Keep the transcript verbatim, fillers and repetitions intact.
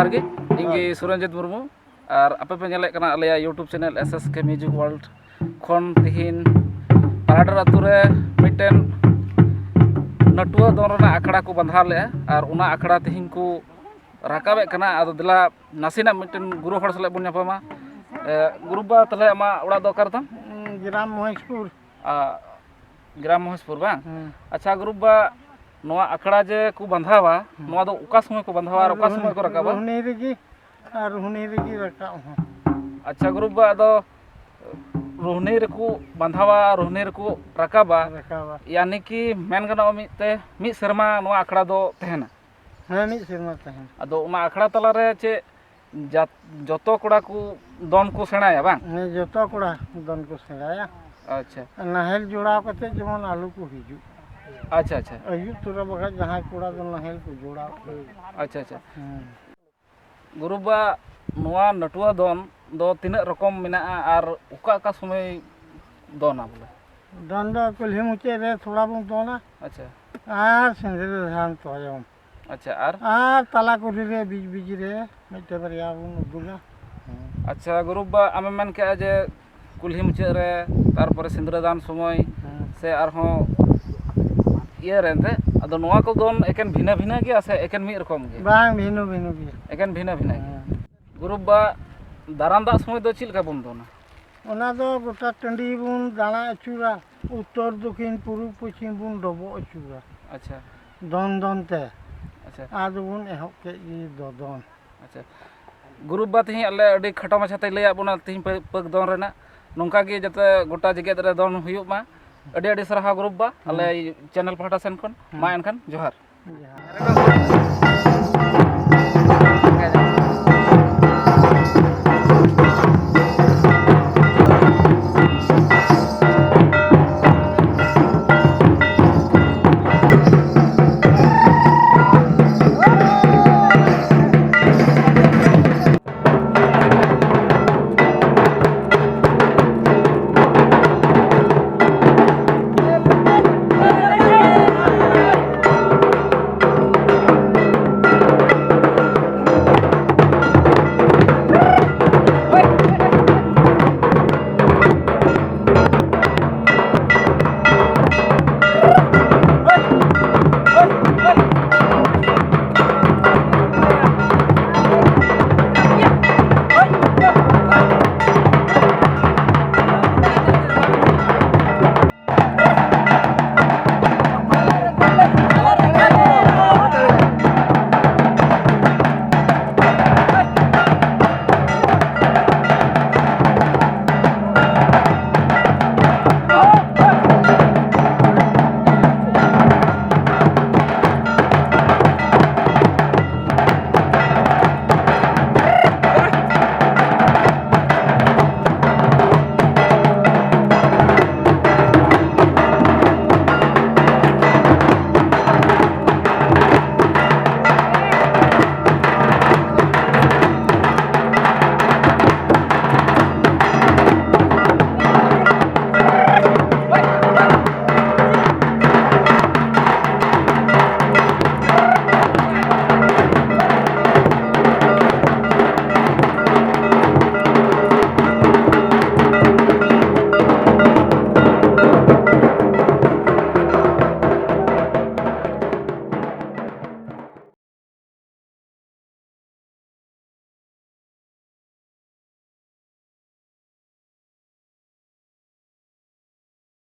ᱡᱚᱦᱟᱨ ᱜᱮ, ᱤᱧ ᱜᱮ ᱥᱩᱨᱚᱧᱡᱤᱛ ᱢᱩᱨᱢᱩ᱾ ᱟᱨ ᱟᱯᱮ ᱯᱮ ᱧᱮᱞᱮᱫ ᱠᱟᱱᱟ ᱟᱞᱮᱭᱟᱜ YouTube channel S S K Music World᱾ ᱠᱷᱚᱱ ᱛᱤᱦᱤᱧ ᱯᱟᱨᱟᱰᱟᱨ ᱟᱹᱛᱩ ᱨᱮ ᱢᱤᱫᱴᱮᱱ ᱱᱟᱹᱴᱩᱣᱟᱹ ᱫᱚᱱ ᱨᱮᱱᱟᱜ ᱟᱠᱷᱲᱟ ᱠᱚ ᱵᱟᱸᱫᱷᱟᱣ ᱞᱮᱫᱼᱟ, ᱟᱨ ᱚᱱᱟ ᱟᱠᱷᱲᱟ ᱛᱤᱦᱤᱧ ᱠᱚ ᱨᱟᱠᱟᱵᱮᱫ ᱠᱟᱱᱟ᱾ ᱟᱫᱚ ᱫᱮᱞᱟ, ᱱᱟᱥᱮᱱᱟᱜ ᱢᱤᱫᱴᱮᱱ ᱜᱩᱨᱩ ᱦᱚᱲ ᱥᱟᱞᱟᱜ ᱵᱚᱱ ᱧᱟᱯᱟᱢᱟ᱾ ᱮ, ᱜᱩᱨᱩ ᱵᱟ, ᱛᱟᱦᱞᱮ ᱟᱢᱟᱜ ᱚᱲᱟᱜ ᱫᱚ ᱚᱠᱟ ᱨᱮᱛᱟᱢ? ᱩᱸ, ᱜᱨᱟᱢ ᱢᱚᱦᱮᱥᱯᱩᱨ᱾ ᱟ, ᱜᱨᱟᱢ ᱢᱚᱦᱮᱥᱯᱩᱨ, ᱵᱟᱝ? ᱦᱮᱸ᱾ ᱟᱪᱪᱷᱟ ᱜᱩᱨᱩ ᱵᱟ, ᱱᱚᱣᱟ ᱟᱠᱷᱲᱟ ᱡᱮ ᱠᱚ ᱵᱟᱸᱫᱷᱟᱣᱟ, ᱦᱮᱸ᱾ ᱱᱚᱣᱟ ᱫᱚ ᱚᱠᱟ ᱥᱚᱢᱚᱭ ᱠᱚ ᱵᱟᱸᱫᱷᱟᱣᱟ ᱟᱨ ᱚᱠᱟ ᱥᱚᱢᱚᱭ ᱠᱚ ᱨᱟᱠᱟᱵᱟ? ᱨᱳᱦᱱᱤ ᱨᱮᱜᱮ, ᱟᱨ ᱨᱳᱦᱱᱤ ᱨᱮᱜᱮ ᱨᱟᱠᱟᱵ ᱦᱚᱸ᱾ ᱟᱪᱪᱷᱟ ᱜᱩᱨᱩ ᱵᱟ, ᱟᱫᱚ ᱨᱳᱦᱱᱤ ᱨᱮᱠᱚ ᱵᱟᱸᱫᱷᱟᱣᱟ, ᱨᱳᱦᱱᱤ ᱨᱮᱠᱚ ᱨᱟᱠᱟᱵᱟ᱾ ᱨᱟᱠᱟᱵᱟ᱾ ᱭᱟᱱᱤ ᱠᱤ ᱢᱮᱱ ᱜᱟᱱᱚᱜᱼᱟ, ᱢᱤᱫ ᱛᱮ, ᱢᱤᱫ ᱥᱮᱨᱢᱟ ᱱᱚᱣᱟ ᱟᱠᱷᱲᱟ ᱫᱚ ᱛᱟᱦᱮᱱᱟ? ᱦᱮᱸ, ᱢᱤᱫ ᱥᱮᱨᱢᱟ ᱛᱟᱦᱮᱱᱟ᱾ ᱟᱫᱚ ᱚᱱᱟ ᱟᱠᱷᱲᱟ ᱛᱟᱞᱟᱨᱮ ᱪᱮᱫ ᱡᱟᱛ-, ᱡᱚᱛᱚ ᱠᱚᱲᱟ ᱠᱚ ᱫᱚᱱ ᱠᱚ ᱥᱮᱬᱟᱭᱟ, ᱵᱟᱝ? ᱦᱮᱸ, ᱡᱚᱛᱚ ᱠᱚᱲᱟ ᱫᱚᱱ ᱠᱚ ᱥᱮᱬᱟᱭᱟ᱾ ᱟᱪᱪᱷᱟ᱾ ᱱᱟᱦᱮᱞ ᱡᱚᱲᱟᱣ ᱠᱟᱛᱮ ᱡᱮᱢᱚᱱ ᱟᱞᱚ ᱠᱚ ᱦᱤᱡᱩᱜ᱾ ᱟᱪᱪᱷᱟ, ᱟᱪᱪᱷᱟ᱾ ᱟᱹᱭᱩᱵ ᱛᱚᱨᱟ ᱵᱟᱠᱷᱟᱡ ᱡᱟᱦᱟᱸᱭ ᱠᱚᱲᱟ ᱫᱚ ᱱᱟᱦᱮᱞ ᱠᱚ ᱡᱚᱲᱟᱣ᱾ ᱟᱪᱪᱷᱟ, ᱟᱪᱪᱷᱟ᱾ ᱦᱮᱸ᱾ ᱜᱩᱨᱩ ᱵᱟ, ᱱᱚᱣᱟ ᱱᱟᱹᱴᱩᱣᱟ ᱫᱚᱱ ᱫᱚ ᱛᱤᱱᱟᱹᱜ ᱨᱚᱠᱚᱢ ᱢᱮᱱᱟᱜᱼᱟ ᱟᱨ ᱚᱠᱟ ᱚᱠᱟ ᱥᱚᱢᱚᱭ ᱫᱚᱱᱟ ᱵᱚᱞᱮ? ᱫᱚᱱ ᱫᱚ ᱠᱩᱞᱦᱤ ᱢᱩᱪᱟᱹᱫ ᱨᱮ ᱛᱷᱚᱲᱟ ᱵᱚᱱ ᱫᱚᱱᱟ᱾ ᱟᱪᱪᱷᱟ᱾ ᱟᱨ ᱥᱤᱸᱫᱽᱨᱟᱹ ᱫᱟᱱ ᱛᱟᱭᱚᱢ᱾ ᱟᱪᱪᱷᱟ, ᱟᱨ? ᱟᱨ ᱛᱟᱞᱟ ᱠᱩᱞᱦᱤ ᱨᱮ ᱵᱤᱡ ᱵᱤᱡ ᱨᱮ ᱢᱤᱫᱴᱮᱱ ᱵᱟᱨᱭᱟ ᱵᱚᱱ ᱩᱰᱩᱠᱟ᱾ ᱟᱪᱪᱷᱟ ᱜᱩᱨᱩ ᱵᱟ, ᱟᱢᱮᱢ ᱢᱮᱱ ᱠᱮᱜᱼᱟ ᱡᱮ ᱠᱩᱞᱦᱤ ᱢᱩᱪᱟᱹᱫ ᱨᱮ, ᱛᱟᱨᱯᱚᱨᱮ ᱥᱤᱸᱫᱽᱨᱟᱹ ᱫᱟᱱ ᱥᱚᱢᱚᱭ, ᱦᱮᱸ᱾ ᱥᱮ ᱟᱨᱦᱚᱸ ᱤᱭᱟᱹ ᱨᱮ ᱮᱱᱛᱮ, ᱟᱫᱚ ᱱᱚᱣᱟ ᱠᱚ ᱫᱚᱱ ᱮᱠᱮᱱ ᱵᱷᱤᱱᱟᱹ ᱵᱷᱤᱱᱟᱹ ᱜᱮᱭᱟ ᱥᱮ ᱮᱠᱮᱱ ᱢᱤᱫ ᱨᱚᱠᱚᱢ ᱜᱮ? ᱵᱟᱝ, ᱵᱷᱤᱱᱟᱹ ᱵᱷᱤᱱᱟᱹ ᱜᱮᱭᱟ᱾ ᱮᱠᱮᱱ ᱵᱷᱤᱱᱟᱹ ᱵᱷᱤᱱᱟᱹ ᱜᱮ᱾ ᱦᱮᱸ᱾ ᱜᱩᱨᱩ ᱵᱟ, ᱫᱟᱨᱟᱢ ᱫᱟᱜ ᱥᱚᱢᱚᱭ ᱫᱚ ᱪᱮᱫ ᱞᱮᱠᱟ ᱵᱚᱱ ᱫᱚᱱᱟ? ᱚᱱᱟ ᱫᱚ ᱜᱚᱴᱟ ᱴᱟᱺᱰᱤ ᱵᱚᱱ ᱫᱟᱬᱟ ᱟᱹᱪᱩᱨᱟ, ᱩᱛᱛᱚᱨ ᱫᱚᱠᱷᱤᱱ ᱯᱩᱨᱩᱵ ᱯᱚᱪᱷᱤᱢ ᱵᱚᱱ ᱰᱚᱵᱚᱜ ᱟᱹᱪᱩᱨᱟ᱾ ᱟᱪᱪᱷᱟ᱾ ᱫᱚᱱ ᱫᱚᱱ ᱛᱮ᱾ ᱟᱪᱪᱷᱟ᱾ ᱟᱫᱚ ᱵᱚᱱ ᱮᱦᱚᱵ ᱠᱮᱫ ᱜᱮ ᱫᱚᱫᱚᱱ᱾ ᱟᱪᱪᱷᱟ᱾ ᱜᱩᱨᱩ ᱵᱟ ᱛᱮᱦᱮᱧ ᱟᱞᱮ ᱟᱹᱰᱤ ᱠᱷᱟᱴᱚ ᱢᱟᱪᱷᱟ ᱛᱮᱭ ᱞᱟᱹᱭᱟᱫ ᱵᱚᱱᱟ ᱛᱮᱦᱮᱧ ᱯᱟᱹ-, ᱯᱟᱹᱠ ᱫᱚᱱ ᱨᱮᱱᱟᱜ᱾ ᱱᱚᱝᱠᱟ ᱜᱮ ᱡᱟᱛᱮ ᱜᱚᱴᱟ ᱡᱮᱜᱮᱛ ᱨᱮ ᱫᱚᱱ ᱦᱩᱭᱩᱜ ᱢᱟ᱾ ᱟᱹᱰᱤ ᱟᱹᱰᱤ ᱥᱟᱨᱦᱟᱣ ᱜᱩᱨᱩ ᱵᱟ, ᱟᱞᱮ ᱦᱮᱸ᱾ ᱪᱮᱱᱮᱞ ᱯᱟᱦᱴᱟ ᱥᱮᱱ ᱠᱷᱚᱱ᱾ ᱦᱮᱸ᱾ ᱢᱟ ᱮᱱᱠᱷᱟᱱ ᱡᱚᱦᱟᱨ᱾ ᱡᱚᱦᱟᱨ᱾